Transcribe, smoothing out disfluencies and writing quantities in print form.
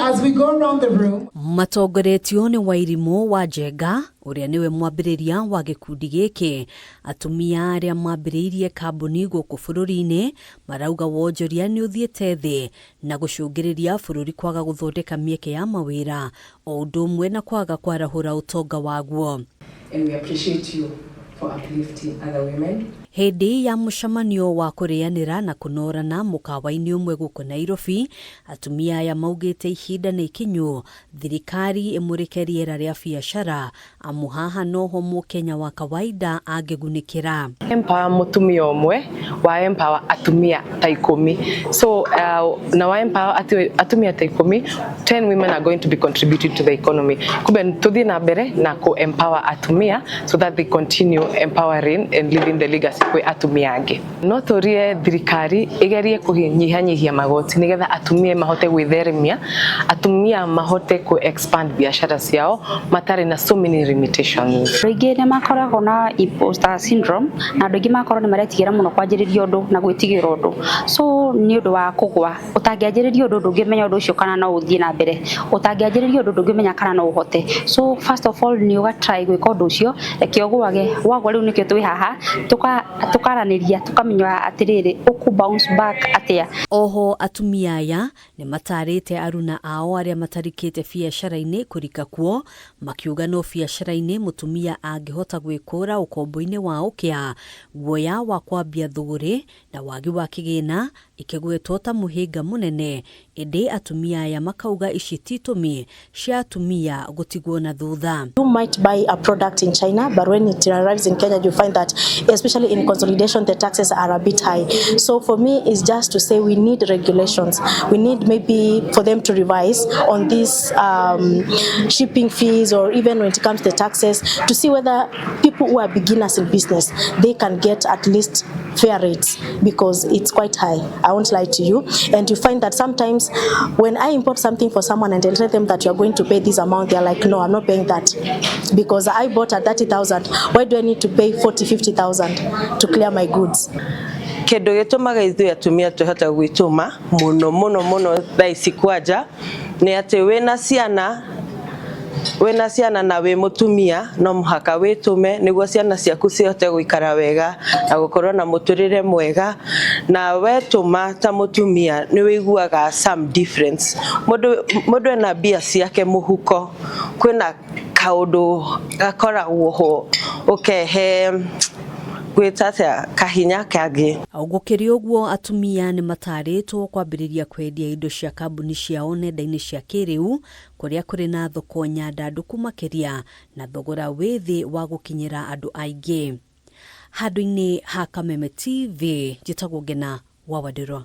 as we go around the room, Matongoretio nĩ Wairimũ wa Njenga ũrĩa nĩwe mwambĩrĩria wa gĩkundi gĩkĩ, atumia arĩa mambĩrĩirie kambuni gũkũ bũrũri-inĩ marauga wonjoria nĩ ũthiĩte thĩ na gũcũngĩrĩria bũrũri kwaga gũthondeka mĩeke ya mawĩra o ũndũ ũmwe na kwaga kwarahũra ũtonga waguo. And we appreciate you for uplifting other women. Hĩndĩ ya mũcemanio wa kũrĩanĩra na kũnorana mũkawa-inĩ ũmwe gũkũ Nairobi, atumia aya maugĩte ihinda nĩ ikinyu thirikari ĩmũrĩke rĩera rĩa biacara amu haha noho mũkenya wa kawaida angĩgunĩkĩra. Empower mutumia ũmwe wa empower atumia ta 10. So na wa empower atumia ta 10, 10 women are going to be contributing to the economy. Kumbe tuthie na mbere na ku empower atumia so that they continue empowering and leaving the legacy kwi atumia angĩ. No tũrie thirikari ĩgerie kũnyihanyihia magoti nĩgetha atumia mahote gwĩtheremia, atumia mahote ku expand biashara ciao matarĩ na so many limitations. Andũ aingĩ nĩ makoragwo na imposter syndrome, na andũ aingĩ magakorwo nĩ maretigĩra mũno kwanjĩrĩria ũndũ na gwĩtigĩra ũndũ. So nĩ ũndũ wa kũgwa. Ũtangĩanjĩrĩria ũndũ, ndũngĩmenya ũndũ ũcio kana no ũthiĩ na mbere. Ũtangĩanjĩrĩria ũndũ, ndũngĩmenya kana no ũhote. So first of all, nĩ ũga try gwĩka ũndũ ũcio, reke ũgwage. Wagwa rĩu nĩkĩo twĩ haha tũkaranĩria, tũkamenya atĩrĩrĩ, ũkũ bounce back atĩa. Oho atumia aya nĩ matarĩte aruna ao arĩa matarikĩte biacara-inĩ kũrika kuo, makiuga no biacara-inĩ mũtumia angĩhota gwĩkũra ũkombo-inĩ wa ũkĩa, guoya wa kwambia thũgũrĩ na wagi wa kĩgĩna ikĩgwetwo ta mũhĩnga mũnene, ĩndĩ atumia aya makauga ici ti itũmi cia atumia gũtigwo na thutha. You might buy a product in China, but when it arrives in Kenya, you find that, especially in consolidation, the taxes are a bit high. So for me, it's just to say we need regulations. We need maybe for them to revise on these shipping fees, or even when it comes to taxes, to see whether people who are beginners in business, they can get at least fair rates, because it's quite high. I won't lie to you. And you find that sometimes when I import something for someone and I tell them that you're going to pay this amount, they're like, "No, I'm not paying that because I bought at 30,000. Why do I need to pay 40, 50,000 to clear my goods?" Kĩndũ gĩtũmaga ithuĩ atumia tũhote gwĩtũma mũno mũno mũno thaa ici kwanja nĩ atĩ wĩna ciana na wĩ mũtumia, no mũhaka wĩtũme nĩguo ciana ciaku cihote gũikara wega na gũkorwo na mũtũrĩre mwega. Na wetũma ta mũtumia, nĩ wĩiguaga some difference. Mũndũ ena mbia ciake mũhuko, kwĩna kaũndũ gakoragwo ho ũkehe gwĩta atĩa kahinya kangĩ. Gũkĩrĩ ũguo, atumia nĩ matarĩtwo kwambĩrĩria kwendia indo cia kambuni ciao nenda-inĩ cia kĩrĩu kũrĩa kũrĩ na thoko nyandandũku makĩria na thogora wĩ thĩ wa gũkinyĩra andũ aingĩ. Handũ-inĩ ha Kameme TV, njĩtagwo Ngena wa Wandirwa.